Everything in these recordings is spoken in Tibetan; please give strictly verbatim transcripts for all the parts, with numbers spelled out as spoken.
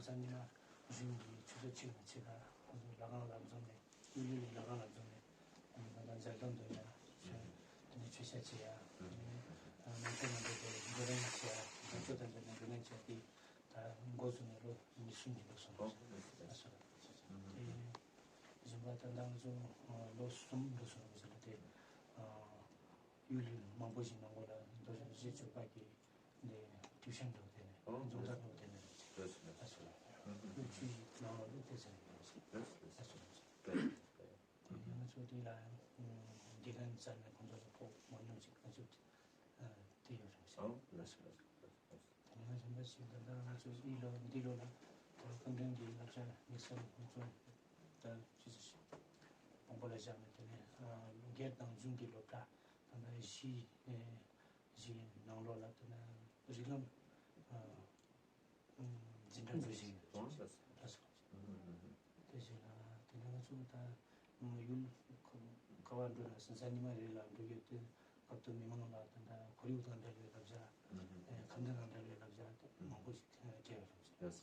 སང་ཉིན་མ་གཞུང་གི་ཆུ་ཚོད་གཅིག་ནས་ཕྱེད་ཀ་ཁོང་ཚོ་ལྷ་ཁང་ལ་འཛོམས་ནས་གཡུལ་ལས་ལྷ་ཁང་ལ་འཛོམས་ནས་ཨ་ནི་ད་ལྟ་མཇལ་དོན་འདོན་ཡ་དེ་ནས་མཆོད་བཤམས་བྱེད་ཡ་དེ་ནས་ནང་ཆོས་མ་འདྲ་བའི་འགྲོ་གྲོན་བྱེད་ཡ་ནང་ཆོས་དང་འབྲེལ་ནས་འགྲོ་གྲོན་བྱེད་ཡ་དེ་ད་འགོ་བཙུགས་ནས་ལོ་ཉི་ཤུ་ཉིན་ལོ་སོང་ཨ་སོ་དེ་བཞིན་པ་ད་ལྟ་ང་ཚོ་ལོ་གསུམ་ལོ་གསུམ་ཟེར་ལ་དེ། གཡུལ་ལས་མང་པོ་ཞིག་ནང་ལོགས་ལ་རྡོ་རྗེ་རྗེ་སྤྱོད་པ་གི་འདི་ཊིའུ་ཤན་འགྲོ་དེ་ནས་ཨོ་རྫོང་ཐར་འགྲོ་དེ་ནས་རེད་ལགས་སོ་ལགས་སོ། ཨུ་ཧུ། ཆུ་ཡི་ནང་ལོགས་ལ་དེ་ཚོ་རེད་ལགས་སོ་ལགས་སོ་ལགས་སོ། དེ་ནས་ང་ཚོ་འདི་ལ་དགེ་རྒན་བཙལ་ནས་ཁོང་ཚོ་ལ་ཕོགས་མང་ཉུང་ཅིག་ང་ཚོ་དེ་ཡོད་རེད་ལགས་སོ་ལགས་སོ། དེ་ནས་གཞན་པ་ཞིག་ད་ལྟ་ང་ཚོ་འདི་ལོ་འདི་ལོ་ལ་ད་སྐུ་མགྲོན་གྱི་བསླབ་བྱ་དམིགས་བསལ་ཁོང་ཚོ་ད་ཅི་ཞིག་དཔང་པོ་ལ་བཞག་ནས་དེ་ནས་སྒེར་དང་གཞུང་གི་སློབ་གྲྭ་ད་ལྟ་བཞི་ཞིག་ནང་ལོགས་ལ་དེ་ནས་རིགས་ལམ་འཛིན་གྲྭ་འགྲོ་བཞིན་ཡོད་ལགས་སོ། དེ་བཞིན་ལ་དེ་ནས་ང་ཚོ་ད་ཡུལ་ག་བ་འགྲོ་ན་གཟའ་ཉི་མ་རེ་ལ་འགྲོ་ཡོད་དུས་སྐབས་དུ་མི་མང་ལ་ད་ལྟ་ཁོར་ཡུག་དང་འབྲེལ་བའི་བསླབ་བྱ། ཁམས་བདེ་དང་འབྲེལ་བའི་བསླབ་བྱ་མང་པོ་ཞིག་སྤྲད་ཡོད་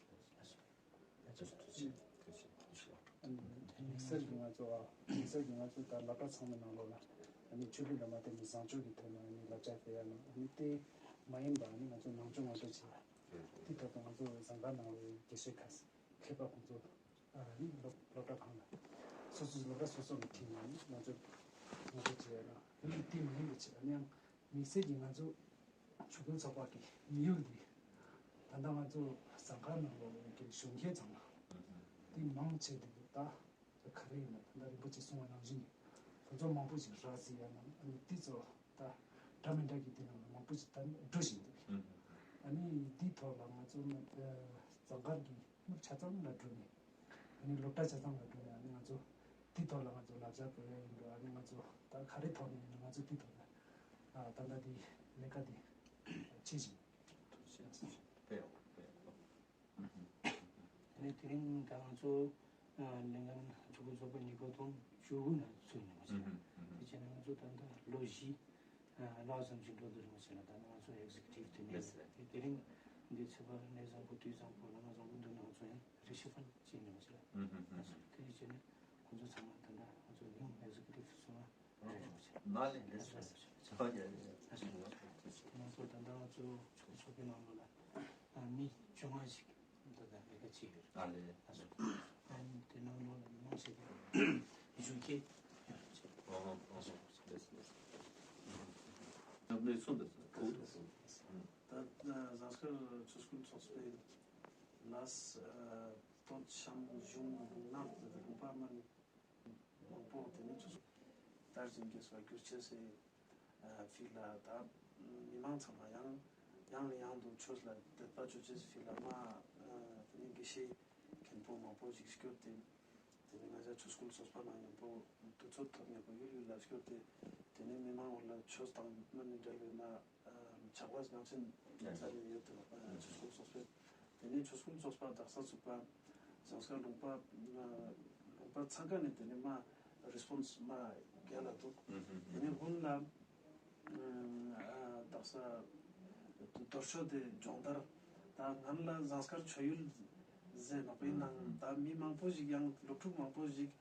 རེད། དམིགས་བསལ་གྱི་ང་ཚོ་དམིགས་བསལ་གྱི་ང་ཚོ་ད་སློབ་གྲྭ་ཚང་མའི་ནང་ལོགས་ལ་ཆོས་ལུགས་ལ་མ་བརྟེན་པའི་བཟང་སྤྱོད་ཀྱི་ཐོག་ནས་བསླབ་བྱ་སྤེལ་ཡ་ནང་དེ་མ་ཡིན་པ་ང་ཚོ་ནང་ཆོས་ངོ་སྤྲོད་བྱེད་ཡ་དེ་ཐོག་ཏུ་ང་ཚོ་ཟངས་དཀར་ནང་ལོགས་དགེ་བཤེས་ཁ་མཁས་པ་ཁོང་ཚོ། ཨ་ནི་སློབ་སློབ་གྲྭ་ཁང་ལ་སོ་སོའི་སློབ་གྲྭ་སོ་སོ་ལ་ཁྲིད་ནས་ང་ཚོ་ང་ཚོ་བྱས་ན་ཡིན་དེ་མ་ཡིན་པའི་ཆེད་ལ་ཡང་དམིགས་བསལ་གྱིས་ང་ཚོ་ཆོས་སྐུལ་ཚོགས་པ་གི་དམིགས་ཡུལ་འདི་ད་ལྟ་ང་ཚོ་ཟངས་དཀར་ནང་ལོགས་ཀྱི་གཞོན་སྐྱེས་ཚང་མ་དེ་མང་ཆེ་དེ་ད་ག་རེ་ཡིན་ན་ད་ལྟ་རིན་པོ་ཆེ་གསུང་བ་ནང་བཞིན་ཁོ་ཚོ་མང་པོ་ཞིག་རག་ཟིན་ཡ་ན་ཨ་ནི་དེ་ཚོ། ད་འདྲ་མི་འདྲ་གི་དེ་ནང་ལ་མང་པོ་ཞིག་ད་འགྲོ་བཞིན་འདུག་ཨ་ནི་འདིའི་ཐོག་ལ་ང་ཚོ་ནི་ཟངས་དཀར་གྱི་ནུབ་ཆ་ཚང་ལ་འགྲོ་ནས་ཨ་ནི་སློབ་གྲྭ་ཆ་ཚང་ལ་འགྲོ་ནས་ཨ་ནི་ང་ཚོ་འདིའི་ཐོག་ལ་ང་ཚོ་བསླབ་བྱ་དགོས་ཡ་ཡིན་འགྲོ། ཨ་ནི་ང་ཚོ་ད་ག་རེ་ཐོག་ནས་ཡིན་ན་ང་ཚོ་འདིའི་ཐོག་ལ་ད་ལྟ་འདི་ལས་ཀ་འདི་བྱེད་བཞིན། དེ་ནས་དེ་རིང་ད་ང་ཚོ་ལས་འགན་ཆོས་སྐུལ་ཚོགས་པ་ཉིས་སྟོང་བཅུ་དགུ་ནང་ཚུད་ཡོང་བ་ཞིག་ལ། དེ་བྱས་ན་ང་ཚོ་ད་ལྟ་ལོ་བཞི་ལྷག་ཙམ་ཞིག་འགྲོ་འདུག་རིང་བ་ཞིག་ལ་ད་ང་ཚོ་ཨེག་ཟེག་ཊིབ་དེ་ནས་དེ་རིང་འདི་ཚེས་པ་ནས་བཟང་པོ་དུས་བཟང་པོ་ལ་ང་བཟང་པོ་འདུག་ན་ང་ཚོ་ཡང་རེ་ཞུ་ཕན་བྱེད་ཡོང་བ་ཞིག་ལ། དེ་བྱས་ན་ཁོང་ཚོ་ཚང་མ་ད་ལྟ་ང་ཚོ་ཉུང་ཨེག་ཟེག་ཊིབ་སོང་ན། ནཱ་ལས་ལས་སོ། ཨ་ཡ་ཡ་ཡ། ང་ཚོ་ད་ལྟ་ང་ཚོ་ཚོགས་པའི་ནང་ལོགས་ལ་མི་བཅོ་ལྔ་ཞིག་ད་ལྟ་ལས་ཀ་བྱེད་ཡོད་རེད། ཨ་ལས། ཨ་སོ། ཨ་ནི་དེ་ནང་ལོགས་ལ་མི་མང་ཆེ་བ་གཞོན་སྐྱེས་ཡོད་རེད། ཨ་ཨ་སོ། ལས་ལས། ད་ལས་སོ་འདི་ཚོ་གོ་ཐུབ་སོང་། ད་ཟངས་དཀར་ཆོས་སྐུལ་ཚོགས་པའི་ལས་སྟོད་འཆམ་གཞུང་ལུང་ནག་དེ་ལུང་པ་མ་ནི། མང་པོ་དེ་ནི་ཆུ་ཚོད་དར་ཞིང་རྒྱས་སུ་འགྱུར་ཆེད་སའི་ཕིག་ལ་ད་མི་མང་ཚང་མ་ཡང་ཡང་ནས་ཡང་དུ་ཆོས་ལ་དད་པ་བཅོལ་ཆེད་ཕིག་ལ་མ་དེ་ནི་དགེ་བཤེས་མཁན་པོ་མང་པོ་ཞིག་སྐྱོར་ཏེ་དེ་ནི་ང་ཅག་ཆོས་སྐུལ་ཚོགས་པ་ནང་མཉམ་པོ་དུས་ཚོད་ཐོབ་མཉམ་པོ་ཡུལ་ཡུལ་ལ་སྐྱོར་ཏེ་དེ་ནི་མི་མང་འོག་ལ་ཆོས་དང་མ་ནི་འབྲེལ་བའི་མ། ཕྱག་ལས་ནང་ཆེན་ཚར་ནས་ཡོད་དེ་ཆོས་སྐུལ་ཚོགས་པའི་དེ་ནས་ཆོས་སྐུལ་ཚོགས་པ་དག་ས་ཚུགས་པ་ཟངས་དཀར་ལུང་པ་ལུང་པ་ཚང་ཀ་ནས་དེ་ནས་མ་རེ་སི་པོན་སི་མ་རྒྱལ་ལ་འདུག་དེ་ནས་དགུན་ལ་དག་ས་རྡོ་ཆོས་དེ་སྦྱོང་བརྡར་ད་ང་ལ་ཟངས་དཀར་ཆོས་ཡུལ་ཟེར་ནོག་པའི་ནང་ད་མི་མང་པོ་ཞིག་ཡང་སློབ་ཕྲུག་མང་པོ་ཞིག་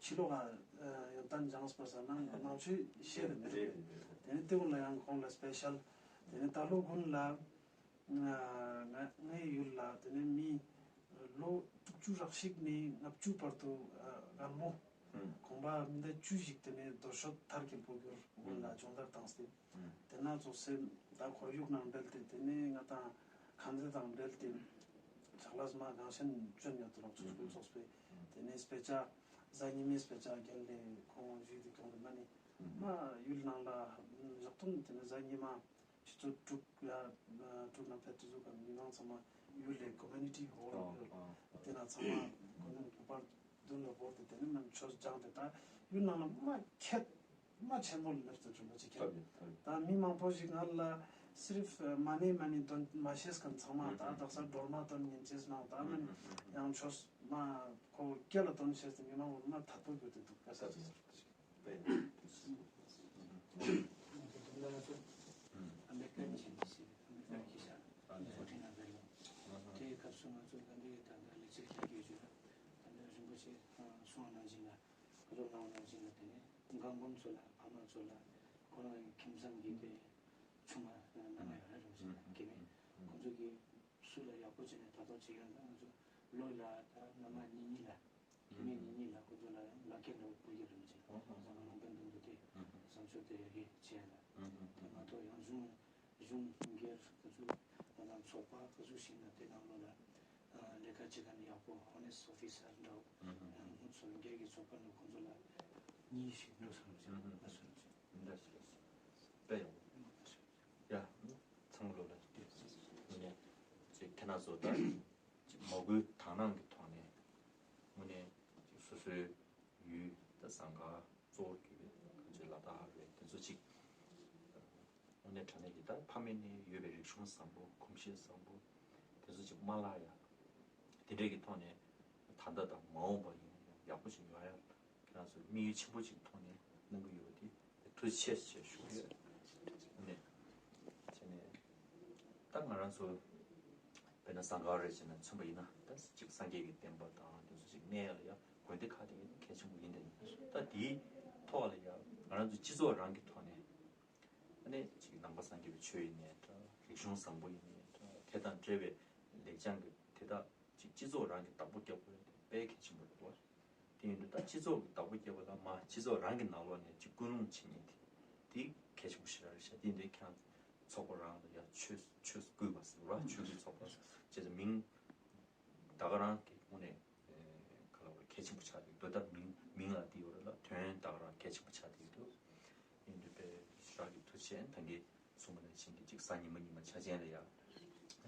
ཕྱི་ལོགས་ལ་ཡོན་ཏན་སྦྱངས་པ་ས་ན་ནང་ཆོས་ཤེས་རེད་མི་རེད། དེ་ནས་དེ་དགུན་ལ་ཡང་ཁོང་ལ་སི་པེ་ཤལ། དེ་ནས་ད་ལོ་དགུན་ལ་ང་ངའི་ཡུལ་ལ་དེ་ནས་མི་ལོ་དྲུག་ཅུ་རག་ཤིག་ནས་ལྔ་བཅུ་བར་དུ་རྒན་མོ་གོང་པ་མི་ཟླ་བཅུ་ཞིག་དེ་ནས་རྡོ་ཤོད་མཐར་གྱི་བོད་སྐྱོར་དགུན་ལ་སྦྱོང་བརྡར་བཏང་སྟེ་དེ་ན་ཚོ་སེམས་ད་ཁོར་ཡུག་ནང་འབྲེལ་ཏེ་དེ་ནས་ང་དང་ཁང་བརྩེགས་དང་འབྲེལ་ཏེ་ཕྱག་ལས་མ་གང་ཤེས་བཅོན་ཡོད་དུ་ལོག་ཆོས་སྐུལ་ཚོགས་པའི་དེ་ནས་སྤེ་ཆ་གཟའ་ཉི་མའི་སྤེ་ཆ་རྒྱལ་ལས་ཁོང་བཞུགས་དེ་གང་དུ་མ་ནི་མ་ཡུལ་ནང་ལ་བཞག་དོན་དེ་ནས་གཟའ་ཉི་མ། ཆུ་ཚོད་དྲུག་ལ་དྲུག་ནང་ཕེབས་དུས་ཚོད་ཀྱི་མི་མང་ཚང་མ་ཡུལ་ལས་ཀོ་མུ་ནི་ཊི་ཧོལ་ཡོད། དེ་ན་ཚང་མ་ཁོ་ནས་ལུང་པར་མདུན་ལ་བོར་ཏེ་དེ་ནས་མ་ཆོས་སྦྱངས་ཏེ་ད་ཡུལ་ནང་ལ་མ་ཁྱད་མ་ཆེན་པོ་ལེབ་ཏུ་གྲུབ་པ་ཅིག་ཁྱད། ད་མི་མང་པོ་ཞིག་ང་ལ་སི་རིབ་མ་ཎི་མ་ཎི་འདོན་མ་ཤེས་མཁན་ཚང་མ་ད་དག་ས་སྒྲོལ་མ་འདོན་ཉན་ཅེས་ནང་ད་མ་ནི་ཡང་ཆོས་མ་ཁོ་སྐད་ལ་འདོན་ཤེས་ཏེ་མི་མང་པོ་མ་དད་པོ་གྱུར་ཏེ་འདུག་ག་ས་ཅིག་ཟེར་ཞིག་དཔེ་ང་ཚོ་དུང་ལ་ང་ཚོ་ཨ་མེ་རི་ཀ་ནས་ཕྱིན་ཏེ་ཨ་མེ་རི་ཀར་སྐྱེས་ཤག་ཕོར་ཊིན་ཨ་བེ་ལོ། དེའི་སྐབས་སུ་ང་ཚོ་ག་འདི་ད་ལྟ་ གནང་བ་ནང་བཞིན་ལ། དེ་ནས་སྒང་གོམ་ཚོ་ལ། ཕ་མ་ཚོ་ལ། ཁོ་རང་གི་ཁྱིམ་ཚང་གི་དེ་ཆུང་མ་མནའ་མ་ཡོད་རེད། རིན་པོ་ཆེ་ལགས། སྐྱེ་དམན། ཁོང་ཚོ་གིས་སུ་ལ་ཡག་པོ་བྱས་ནས་ད་ཐོག་བྱེད་ཡོད་ན། ང་ཚོ་ལོ་ལ་ད་མནའ་མ་གཉིས་གཉིས་ལ། སྐྱེ་དམན་གཉིས་གཉིས་ལ་ཁོ་ཚོ་ལ་ཡང་ལག་ཁྱེར་འདྲ་བོ་ཕུལ་གྱི་རེད། རིན་པོ་ཆེ་ལགས། ཨོ་ཧོ། ང་ལུང་པ་འདོན་དགོས་དེ་བཟང་ཕྱོགས་དེ་རེད་བྱས་ལ། དེ་མ་གཏོགས་ཡང་གཞུང་གཞུང་སྒེར་ག་ཚོད་ང་ཚོ་ཚོགས་པ་ག་ཚོད་ཞིག་ན། དེ་ནང་ལོགས་ལ་ལས་ཀ་བྱེད་མཁན་ཡག་པོ་ཧོ་ནེ་སི་ཊི་ཨོ་ཕི་སར་འདྲ་བོ། ཡང་ཚོ་སྒེར་གྱི་ཚོགས་པ་ནང་ཁོང་ཚོ་ལ་གཉིས་ཤིག་འགྲོ་སོང་ཟེར། ལགས་སོ། ལགས་སོ། དཔེ་ཡག་པོ། ཡ། ཚང་མ་ལོ་ལ་ཅིག་ཁྱེད་རང་ཚོ་ད་ཅིག་མ་བསྐུལ་དག་སྣང་གི་ཐོག་ནས་དངོས་གནས་ཅིག་སོ་སོའི་ཡུལ་ད་ཟངས་དཀར་གཙོ་བོར་གྱུར་པའི་ག་ཚོད་ལ་དྭགས་རེད། དེ་ཚོ་ཅིག་དངོས་གནས་དྲང་གནས་ཀྱི་ད་ཕ་མེས་ནས་ཡོད་པའི་རིག་གཞུང་བཟང་པོ། གོམས་གཤིས་བཟང་པོ། དེ་ཚོ་ཅིག་མ་བརླག་ཡ། དེ་འདྲས་ཀྱི་ཐོག་ནས་ད་ལྟ་དང་མ་འོངས་པ་ཡིན་ཡང་ཡག་པོ་ཞིག་ཡོང་ཡ། ཁྱེད་རང་ཚོས་དམིགས་ཡུལ་ཆེན་པོ་ཅིག་ཐོག་ནས་གནང་གི་ཡོད་པ་དེ་ཐུགས་རྗེ་ཆེ་ཞེས་ཞུ་གི་ཡོད། ནས་བྱས་ནས་ད་ང་རང་ཚོ་དཔེར་ན་ཟངས་དཀར་རེད་བྱས་ན་མཚོན་པ་ཡིན་ན། ད་ཅིག་སངས་རྒྱས་ཀྱི་བསྟན་པ་དང་དེ་ཚོ་ཅིག་གནས་ལ་ཡ་དགོན་སྡེ་ཁག་དེ་གལ་ཆེན་པོ་ཡིན། དེ་ད་དེའི་ཐོག་ལ་ཡ་ང་རང་ཚོ་སྤྱི་ཚོགས་རང་གི་ཐོག་ནས། ཨ་ནི་ཅིག་ནང་པ་སངས་རྒྱས་པའི་ཆོས་ཡིན་ནའི་འདྲ། རིག་གཞུང་བཟང་པོ་ཡིན་ནའི་འདྲ། དེ་དང་འབྲེལ་བའི་ལེགས་བྱང་གི་དེ་དག་ཅིག་སྤྱི་ཚོགས་རང་གི་བདག་པོ་རྒྱག་དགོས་དེ་དཔེ་གལ་ཆེན་པོ་རེད་བ། དེ་ཡིན་དུས་ད་སྤྱི་ཚོགས་ཀྱི་བདག་པོ་རྒྱག་པ་ལ་མ་སྤྱི་ཚོགས་རང་གི་ནང་ལོགས་ནས་ཅིག་ཀུན་སློང་བྱེད་མཁན་དེ་དེ་གལ་ཆེན་པོ་ཞེ་དྲག་རེད་ཤག་དེ་ཡིན་དུས་ཁྱེད་རང་ཚོགས་པ་རང་ལ་ཡ་ཆོས་ཆོས་སུ་བསྐུལ་བ་ཟེར་བ། ཆོས་ཀྱི་ཚོགས་པ་ཅེས་མིང་ད་ག་རང་གི་དངོས་གནས་ག་ལ་བ་གལ་ཆེན་པོ་ཆགས་ཀྱི་འདུག་ད་མིང་མིང་ལ་དེ་ཡོད་རེད་ལ། དོན་ད་ག་རང་གལ་ཆེན་པོ་ཆགས་ཀྱི་འདུག་ཡིན་དུས་དཔེ་ཞེ་དྲག་གི་ཐུགས་རྗེ་ཆེ། ད་གིན་གསུངས་པ་ནང་བཞིན་གྱི་ཅིག་གཟའ་ཉི་མ་ཉི་མ་འཆར་ཅན་ལ་ཡ་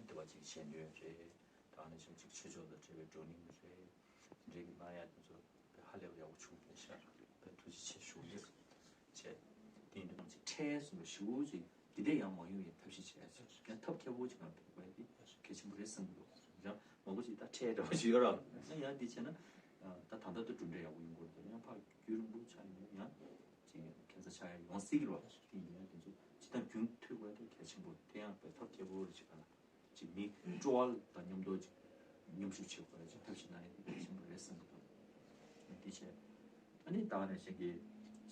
འདི་བ་ཅིག་ཞལ་འདོན་རེད། ད་ག་ནང་བཞིན་ཅིག་ཆོས་ཕྱོགས་དང་འབྲེལ་བའི་བགྲོ་གླེང་རེད། འདི་འདྲའི་གི་གནང་ཡ་དེ་ཚོ་དཔེ་ཧ་ལས་པ་ཡག་པོ་བྱུང་བསྡད་ཤག་དཔེ་ཐུགས་རྗེ་ཆེ་ཞུ་གི་ཡོད། བྱས། དེ་ཡིན་དུས་ཅིག་འཕྲལ་སོང་བའི་ཞེ་པོ་ཅིག་འདི་འདྲས་ཡང་མ་ཡོང་བའི་ཐབས་ཤེས་བྱས། ཡང་ཐབས་མཁས་པོ་ཅིག་ང་ཕེབས་པ་དེ་གལ་ཆེན་པོ་རེད་བསམ་གྱི་འདུག་ཡང་མང་པོ་ཅིག་ད་འཕྲལ་འདྲ་པོ་ཞིག་ཡོད་ར། ཡང་ཡང་འདི་བྱས་ན་ད་ད་ལྟ་ད་གྲུབ་འབྲས་ཡག་པོ་ཡོང་གི་རེད། ཡང་ཕར་རྒྱུན་རིང་པོ་ཆགས་ཡོང་ན་ཡང་ཅིག་ཁྱད་མཚར་ཆགས་ཡ་ཡོང་སྲིད་ཀྱི་རེད་བ། དེ་ཡིན་ན་དེ་ཚོ་ཇི་ལྟར་རྒྱུན་མཐུད་དགོས་དེ་གལ་ཆེན་པོ། དེ་ཡང་དཔེ་ཐབས་མཁས་པོ་རེད་ཅིག་ག་ལ། ཅིག་མི་སྤྲོ་བ་དང་མཉམ་དུ་ཅིག་མཉམ་ཞུགས་བྱེད་དགོས་ཅིག་ཐབས་ཤེས་གནང་ཡ་དེ་གལ་ཆེན་པོ་རེད་བསམ་གྱི་འདུག་དེ་བྱས། ཨ་ནི་ད་ག་ནང་བཞིན་གྱི་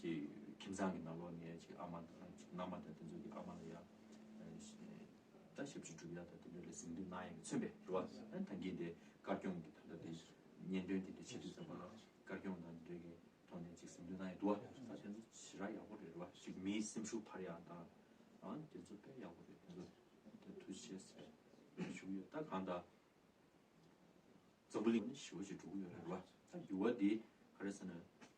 ཅིག་ཁྱིམ་ཚང་གི་ནང་ལོགས་ནས་ཅིག་ཨ་མ་དང་ཅིག་མནའ་མ་དང་དེ་ཚོ་གི་ཨ་མ་ལ་ཡ་ད་ཞབས་ཕྱི་སྒྲུབ་ཡ་དང་དེ་འདྲ་ལ་གཟེངས་བསྟོད་གནང་ཡ་གི་མཚོན་པའི་རེད་བ། ཨ་ནི་ད་གིན་དེ་དཀར་སྐྱོང་གི་ད་ལྟ་དེ་གཉེན་སྟོན་དེ་འདྲ་བྱེད་དུས་ཙམ་པ་ལ་དཀར་སྐྱོང་དང་དེ་འདྲ་གི་ཐོག་ནས་ཅིག་གཟེངས་བསྟོད་གནང་ཡ་འདུག་བ། ད་དེ་ཚོ་ཞེ་དྲག་ཡག་པོ་རེད་བ། ཅིག་མིའི་སེམས་ཤུགས་འཕར་ཡ་དང་། ཨ་དེ་ཚོ་དཔེ་ཡག་པོ་རེད། དེ་ཚོ་དེ་ཐུགས་རྗེ་ཆེ་ཟེར་ཞུ་གི་ཡོད། ད་གང་ལྟར་འཛམ་བུ་གླིང་ནི་ཞེ་པོ་ཞིག་འགྲོ་གི་ཡོད་རེད་བ། ད་འགྱུར་བ་འདི་ག་རེ་ཟེར་ན།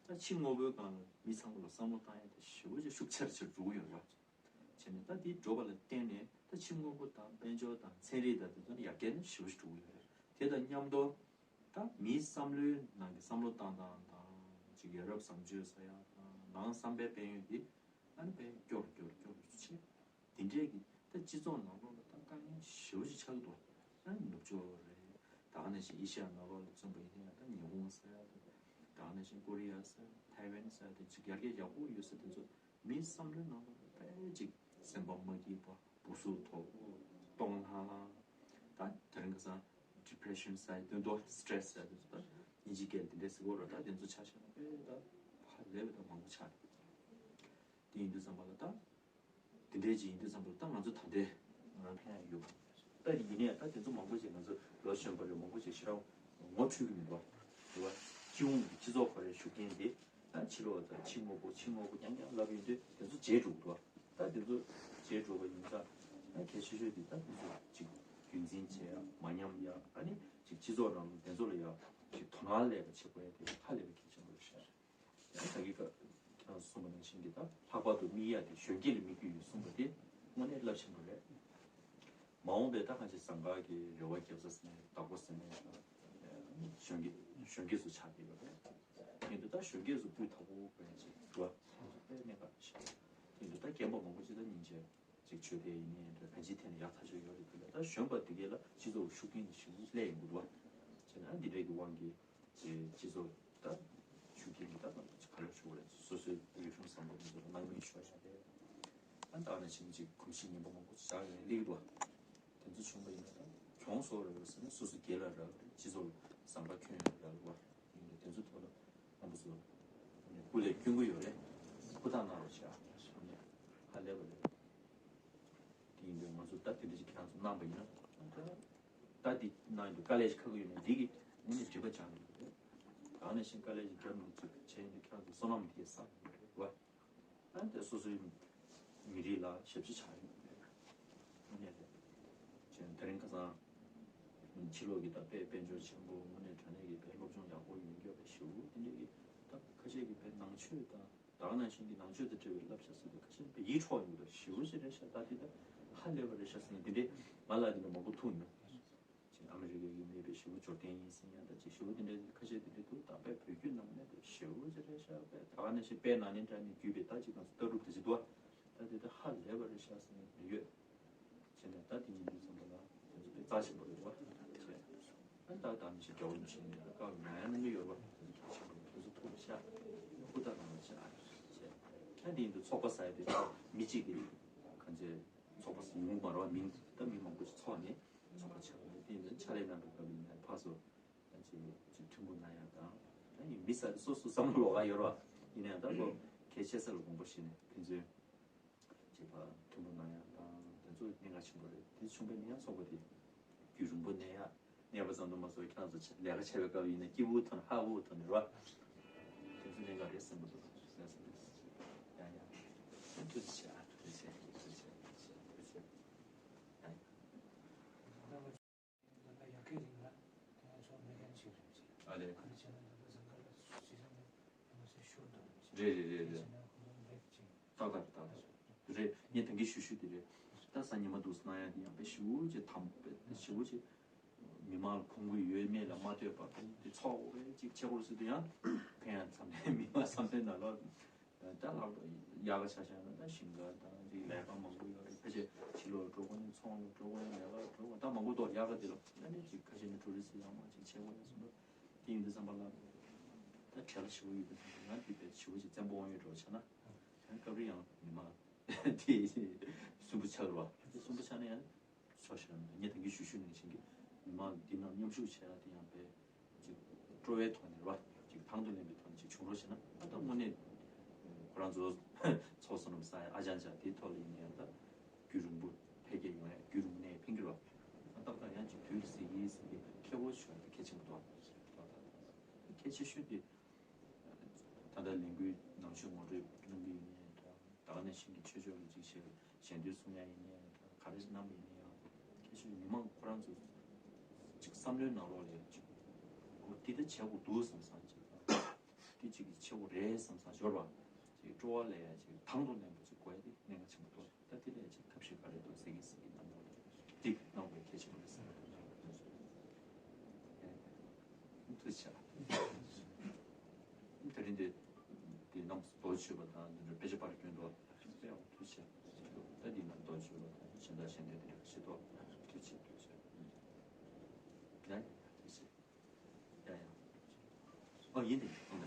ད་ཕྱི་དངོས་པོའི་སྒང་ལ་མི་ཚང་མ་ལ་བསམ་བློ་བཏང་ཡ་དེ་ཞེ་པོ་ཞིག་ཤུགས་ཆེར་ཆེར་འགྲོ་གི་ཡོད་རེད་བ། བྱས་ནས་ད་འདི་འགྲོ་བ་ལ་བརྟེན་ནས་ད་ཕྱི་དངོས་པོ་དང་དཔལ་འབྱོར་དང་ཚན་རིག་དང་དེ་ཚོ་ནི་ཡར་རྒྱས་ནི་ཞེ་པོ་ཞིག་འགྲོ་གི་ཡོད་རེད། དེ་དང་མཉམ་དུ་ད་མིའི་བསམ་བློའི་ནང་གི་བསམ་བློ་བཏང་སྟངས་དང་། ཅིག་ཡ་རབས་བཟང་སྤྱོད་ཟེར་ཡ་དང་། ནང་བསམ་པའི་དཔལ་ཡོན་འདི་ཨ་ནི་དཔེ་སྐྱོ་རུ་སྐྱོ་རུ་སྐྱོ་རུ་ཕྱིན། འདི་འདྲའི་གི་ད་སྤྱི་ཚོགས་ནང་ལོགས་ལ་ད་དཀའ་ངལ་ཞེ་པོ་ཅིག་ཆགས་ཀྱི་འདུག་ཨ་ནི་ནུབ་ཕྱོགས་རེད། ད་ག་ནང་བཞིན་ཨེ་ཤི་ཡ་ནང་ལོགས་ལ་མཚོན་པ་ཡིན་ན་ཡང་ད་ཉི་ཧོང་ཟེར་ཡ་དང་། ད་ག་ནང་བཞིན་ཀོ་རི་ཡ་ཟེར་ཡ། ཐའེ་ཝན་ཟེར་ཡ་དེ་ཅིག་ཡར་རྒྱས་ཡག་པོ་ཡོད་ས་དེ་ཚོ་མིའི་བསམ་བློའི་ནང་ལ་དཔེ་ཅིག་སེམས་པ་མ་སྐྱིད་པ། སྦུག་སུག་དོག་པོ། སྟོང་ལྷང་ལྷང་། ད་དེ་རིང་ཁ་སང་ཌི་པི་རེ་ཤན་ཟེར་ཡ་དེ་འདུག་སི་ཊེ་རེ་སི་ཟེར་ཡ་དེ་ཚོ་ད་དབྱིན་ཇིའི་སྐད་དེ་འདྲས་ཟེར་གྱི་ཡོད་རེད། ད་དེ་ཚོ་ཆ་བཞག་ན་དཔེ་ད་ཧ་ལས་པའི་ད་མང་པོ་ཆགས་རེད། དེ་ཡིན་དུས་ཙམ་པ་ལ་ད་དེ་འདྲས་ཅིག་ཡིན་དུས་ཙམ་པ་ལ་ད་ང་ཚོ་ད་ལྟའི་ང་རང་ཕན་ཡ་ཡོད་པ། ད་ཡིན་ནའི་ད་དེ་ཚོ་མང་པོ་ཅིག་ང་ཚོ་ལོ་གཞོན་པ་རེད། མང་པོ་ཅིག་ཞེ་དྲག་ངོ་འཕྲོད་ཀྱི་མི་འདུག་བ། རེད་བ། སྤྱི་ཡོངས་ཀྱི་སྤྱི་ཚོགས་ཁོ་རའི་ཤུགས་རྐྱེན་དེ། ད་ཕྱི་ལོགས་ད་ཕྱི་དངོས་པོ་ཕྱི་དངོས་པོ་རྐྱང་རྐྱང་ལབ་ཡོང་དུས་དེ་ཚོ་བརྗེད་འགྲོ་གི་འདུག་ད་དེ་ཚོ་བརྗེད་འགྲོ་བ་ཡིན་ཙང་། ད་གལ་ཆེ་ཤོས་དེ་ད་དེ་ཚོ་ཅིག་རྒྱུན་འཛིན་བྱེད་ཡ། མ་ཉམས་ཡ། ཨ་ནི་ཅིག་སྤྱི་ཚོགས་ནང་དེ་ཚོ་ལ་ཡ་ཅིག་དོ་སྣང་སླེབས་པ་བྱེད་དགོས་ཡ་དེ་ཧ་ལས་པའི་གལ་ཆེན་པོ་རེད་ཤག་ཡང་ད་གིན་ཁ་ཁྱེད་རང་གསུངས་པ་ནང་བཞིན་གྱི་ད་ལྷག་པར་དུ་དམིགས་ཡ་དེ་གཞོན་སྐྱེས་ལ་དམིགས་ཀྱི་ཡོད་གསུངས་པ་དེ་དངོས་གནས་རླབས་ཆེན་པོ་རེད། མ་འོངས་པའི་ད་གང་ཅི་ཟངས་དཀར་གྱི་རེ་བ་རྒྱབ་ས་ཟེར་ནས་བདག་པོ་ཟེར་ནས་གཞོན་སྐྱེས་གཞོན་སྐྱེས་སུ་ཆགས་བསྡད་ཡོད་རེད། ཡིན་དུས་ད་གཞོན་སྐྱེས་སུ་སྤུས་དག་པོ་དགོས་ཡ་ཅིག་འདུག་བ། དེ་ཚོ་དཔེ་གནད་འགག་ཆེ། ཡིན་དུས་ད་རྒན་པ་མང་པོ་ཅིག་ད་སྙིང་རྗེ་ཅིག་ཆོས་དད་ཡིན་ནའི་འདྲ། གང་ཅིའི་ཐད་ནས་ཡག་ཐག་ཆོད་ཡོད་རེད། དེ་ལ་ད་གཞོན་པ་དེ་གས་ལ་སྤྱི་ཚོགས་ཤུགས་རྐྱེན་དེ་ཞེ་པོ་སླེབས་ཡོང་གི་འདུག་བ། བྱས་ན་འདི་འདྲའི་གི་དབང་གིས་ཅིག་སྤྱི་ཚོགས་ད་ཤུགས་རྐྱེན་གྱི་ད་ག་ལ་ཞུ་དགོས་རེད། སོ་སོའི་རིག་གཞུང་བཟང་པོ་དེ་ཚོ་ལ་སྣང་མེད་ཤོར་བཞག་པས། ཨ་ད་ག་ནང་བཞིན་ཅིག་གོམས་གཤིས་ངན་པ་མང་པོ་ཞིག་བཞག་ཡོང་སླེབས་འདུག་བ། དེ་ཚོ་བྱུང་བ་ཡིན་ན་ད་གྱོང་སོགས་རེད་བ་ཟེར་ན་སོ་སོ་སྒེར་ལ་རག་གི་རེད། སྤྱི་ཚོགས་ལ་ཟམ་པ་ཁྱོན་ཡོད་རག་གི་རེད་བ། ཡིན་ནའི་དེ་ཚོ་ཐོག་ལ་རྣམ་པ་ཚོ་ སྐུ་ལས་སྐྱོན་གྱི་ཡོད་རེད། ཧུར་ཐག་གནང་རོགས་བྱ། ཧ་ལས་པ་རེད། དེ་ཡིན་དུས་ང་ཚོ་ད་དེ་འདྲ་ཞིག་ཁྱེད་རང་ཚོ་གནང་པ་ཡིན་ན། ད་འདི་གནང་ཡོང་དུས་དཀའ་ལས་ཞིག་ཁག་གི་ཡོད་ན་འདི་གི་ངོས་ནས་འགྲིག་པ་ཆགས་ཀྱི་ཡོད་རེད། ད་ག་ནང་བཞིན་དཀའ་ལས་ཞིག་བརྒྱབ་མི་ཚུགས་བྱས་ཡིན་དུས་ཁྱེད་རང་ཚོ་བསོད་ནམས་དེ་བསགས་ཡོད་རེད་བ། ཨ་ནི་སོ་སོའི་མི་རིགས་ལ་ཞབས་ཕྱི་བྱ་ཡོང་གི་རེད། དངོས་གནས་རེད། ཅེས་དེ་རིང་ཁ་སང་ཕྱི་ལོགས་ཀྱི་ད་དཔེ་དཔལ་འབྱོར་ཆེན་པོ་དངོས་གནས་དྲང་གནས་ཀྱི་དཔེ་སློབ་སྦྱོང་ཡག་པོ་ཡོད་མཁན་དཔེ་ཞེ་པོ་དེ་འདྲས་ཀྱི་ད་ཁ་ཤས་ཀྱི་དཔེ་ནང་ཆོས་དང་ད་ག་ནང་བཞིན་གྱི་ནང་ཆོས་དང་འབྲེལ་བའི་བསླབ་བྱ་ཟེར་དུས་ཁ་ཤས་དཔེ་ཡིད་འཕྲོག་ཡོང་གི་འདུག་ཞེ་པོ་ཅིག་རེད་ཤག་ད་དེ་ད་ཧ་ལས་པ་རེད་ཤག་ཟེར་ནས་དེ་འདྲས་མ་ལབ་དེ་འདྲ་མང་པོ་ཐུག་མྱོང་། ཅིག་ཨ་མི་རི་ཀའི་མི་དཔེ་ཞེ་པོ་འབྱོར་ལྡན་ཡིན་ཟེར་ཡང་ད་ཅིག་ཞེ་པོ་དེ་འདྲའི་ཁ་ཤས་དེ་འདྲ་འདུག་ད་དཔེ་བོད་བརྒྱུད་ནང་ནས་དཔེ་ཞེ་པོ་ཅིག་རེད་ཤག་དཔེ་ད་ག་ནང་བཞིན་དཔེ་ནང་ལེན་འདྲ་ནས་བརྒྱུད་པའི་ད་ཅིག་ང་ཚོ་ལྟ་གྲུབ་དེ་ཅིག་འདུག་ད་དེ་ད་ཧ་ལས་པ་རེད་ཤག་ཟེར་ནས་ཡོད། བྱས་ནས་ད་དེ་ཡིན་དུས་ཙམ་པ་ལ་དེ་ཚོ་དཔེ་རྩ་ཆེན་པོ་རེད་བ། ཨ་ད་ད་མི་ཤེས་རྒྱ་བོ་མི་ཤེས་ནས་ད་བཀའ་མ་ཡང་གནང་གི་ཡོད་བ། དེ་ཚོ་གལ་ཆེན་པོ་རེད། དེ་ཚོ་ཐུགས་ལ་ཤ་ཧུར་ཐག་གནང་བ་བྱ་བྱས། ཨ་དེ་ཡིན་དུས་ཚོགས་པ་ཟེར་ཡ་དེ་མི་གཅིག་གིས་གང་ཚེ་ཚོགས་པ་ཟེར་ཡོང་གི་མ་རེད་བ། མིང་ད་མི་མང་པོ་ཞིག་ཚོགས་ནས། ཚོགས་པ་ཆགས་པ་རེད། དེ་ཡིན་ན་ཕྱག་ལས་གནང་པའི་སྐབས་ཡིན་ན་ཕར་ཚུར་ད་ཅིག་ཅིག་མཐུན་པོ་གནང་ཡག་དང་། ད་ཡིན་མི་ས་སོ་སོ་བསམ་བློ་ལོགས་ཀ་ཡོད་རེད་བ། ཡིན་ན་ཡང་ད་ཁོ་གལ་ཆེ་ས་ལ་དགོངས་པ་བཞེས་ནས་ཕན་ཚུན་ཅིག་ཕར་མཐུན་པོ་གནང་ཡག་དང་དེ་ཚོ་གནད་འགག་ཆེན་པོ་རེད། དེ་བྱུང་བའི་ནི་ཡང་ཚོགས་པ་དེ་རྒྱུན་རིང་པོ་གནས་ཡག་གནས་པ་ཙམ་དུ་མ་ཟད་ཁྱེད་རང་ཚོ་ལས་ཀ་བྱེད་པའི་སྐབས་ཡིན་ན་སྐྱིད་པོ་ཐོག་ནས་ཧ་པོ་ཐོག་ནས་རེད་བ། དེ་ཚོ་གནད་འགག་རེད་བསམ་གྱི་འདུག་ཡ་ཡ། ཐུགས་རྗེ་ཆེ། ཨ་ཐུགས་རྗེ་ཆེ། ཐུགས་རྗེ་ཆེ། ཐུགས་རྗེ་ཆེ། ཡ་ཡ། ལ་ཡ་གི་རིང་ལ་དེ་ང་ཚོ་མེ་མཁན་ཅིག་རེད་ཅེས། ཨ་ལས། ག་རེ་བྱས་ན་ད་ལྟ་ཟང་ག་ལ་སུ་ཞིག་ལ་ནས་ང་ཚོས་ཤོར་འདུག་ཅེས། རེད་རེད་རེད་རེད། བྱས་ན་ཁོང་ཚོ་ལེགས་ཅིག་ཏག་ཏག་རེད། ཏག་ཏག་རེད། རེད། ངས་ད་གིན་ཞུ་ཞུ་དེ་རེད། ད་སང་ཉི་མ་འདུག་སེ་གནང་ཡག་དེ་ཡང་དཔེ་ཞེ་པོ་ཅིག་དམ་དཔེ་ཞེ་པོ་ཅིག་མི་མང་ལ་ཁོང་ཁུལ་ཡོད་མེད་ལ་མ་ལྟོས་པར་དེ་ཚོགས་དཔེ་ཅིག་བྱེད་དགོས་ཟེར་དུས་ཡང་ཕན་ཡང་འཚམས་ནས་མི་མང་འཚམས་ནས་ནང་ལོགས། ད་ལྷག་དབྱར་ཁ་ཆ་བཞག་ན་ད་ཞིང་ཁ་དང་ཅིག་ལས་ཀ་མང་པོ་ཡོད་རེད། ཕལ་ཆེར་ཕྱི་ལོགས་འགྲོ་དགོས་ན་ཚོང་ལ་འགྲོ་དགོས་ན་ལས་ཀ་འགྲོ་དགོས་ད་མང་པོ་འདུག་དབྱར་ཁ་འདི་ལ་ཨ་ནི་ཅིག་ཁ་ཤས་ནས་ཊུ་རི་སི་ཡང་མང་ཅིག་བྱེད་དགོས་ཡ་སོང་ད་དེ་ཡིན་དུས་ཙམ་པ་ལ་ད་བྲེལ་བ་ཞེ་པོ་ཡོད་དུས་ཙམ་པ་ང་འདི་བས་ཞེ་པོ་ཅིག་བཙན་པོ་དབང་ཡོད་འགྲོ་བྱས་ན་ཡང་སྐབས་རེ་ཡང་མི་མང་དེ་སུན་པོ་ཆགས་རེད་བ། དེ་སུན་པོ་ཆགས་ན་ཡང་། ཕྱོགས་བཞིར་ངས་ད་གིན་ཞུ་ཞུ་ནང་བཞིན་གྱི་མི་མང་འདི་ནང་མཉམ་ཞུགས་བྱེད་ཡ་དེ་ཡང་དཔེ་ཅིག་སྤྲོ་བའི་ཐོག་ནས་རེད་བ། ཅིག་དང་དུ་ལེན་པའི་ཐོག་ནས་ཅིག་བྱུང་རོགས་བྱས་ན་ཨ་ད་དངོས་གནས་ཁོ་རང་ཚོ་ཚོགས་བསོད་ནམས་བསགས་ཡ་ཨ་ཅང་ཅང་དེའི་ཐོག་ལ་ཡིན་ན་ཡང་ད་རྒྱུན་རིང་པོ་འཕེལ་རྒྱས་ཡོང་ཡ་རྒྱུན་རིང་ནས་ཕན་གྱི་རེད་བ། ཏག་ཏག་ཡང་ཅིག་དུས་ཟིན་གྱི་ཟིན་གྱི་ཁེ་བོ་བྱུང་ཡ་དེ་གལ་ཆེན་པོ་འདུག་ད་ད་ད་གལ་ཆེ་ཤོས་དེ། ད་ལྟ་ལས་འགུལ་ནང་ཆོས་ངོ་སྤྲོད་གནང་གི་ཡིན་ནའི་འདྲ། ད་ག་ནང་བཞིན་གྱི་ཆོས་ཕྱོགས་ཀྱི་ཅིག་ཞལ་ཞལ་འདོན་གསུང་ཡ་ཡིན་ནའི་འདྲ། ག་རེ་གནང་བ་ཡིན་ནའི་ཡང་ཁྱད་ཆོས་མི་མང་ཁོ་རང་ཚོ་ཅིག་བསམ་བློའི་ནང་ལོགས་ལ་ཅིག་འོ་འདི་ད་བྱེད་དགོས་འདུག་བསམ་བསམ་ཅིག་དང་། འདི་ཅིག་བྱེད་དགོས་རེད་བསམ་བསམ་འབྱོར་བ་ཅིག་སྤྲོ་བ་ལས་ཡ་ཅིག་དང་དུ་ལེན་པ་ཅིག་དགོས་ཡ་དེ་གནད་འགག་ཆེན་པོ་འདུག་ད་དེ་ལས་ཅིག་ཐབས་ཤེས་ག་རེ་འདུག་ཟེར་གྱི་ཟེར་གྱི་གནང་བ་འདི་གནང་དགོས་གལ་ཆེན་པོ་རེད་བསམ་གྱི་འདུག་ཐུགས་རྗེ་ཆེ། དེ་རིང་འདི་འདི་རྣམས་སུ་རྡོ་རྗེ་གཅོད་པ་དང་འདི་འདྲ་དཔེ་ཆ་པར་སྐྱོན་འགྲོ་དཔེ་ཡག་པོ་ཐུགས་རྗེ་ཆེ། ད་འདི་ན་རྡོ་རྗེ་གཅོད་པ་དང་གཞན་དག་གཞན་དོན་འདི་འདྲ་ཞིག་འདུག་ཐུགས་རྗེ་ཆེ། ཐུགས་རྗེ་ཆེ། ཡ་ཡ་ཐུགས་རྗེ་ཆེ། ཡ་ཡ། ཨོ་ཡིན་ཏེ། ཨོ་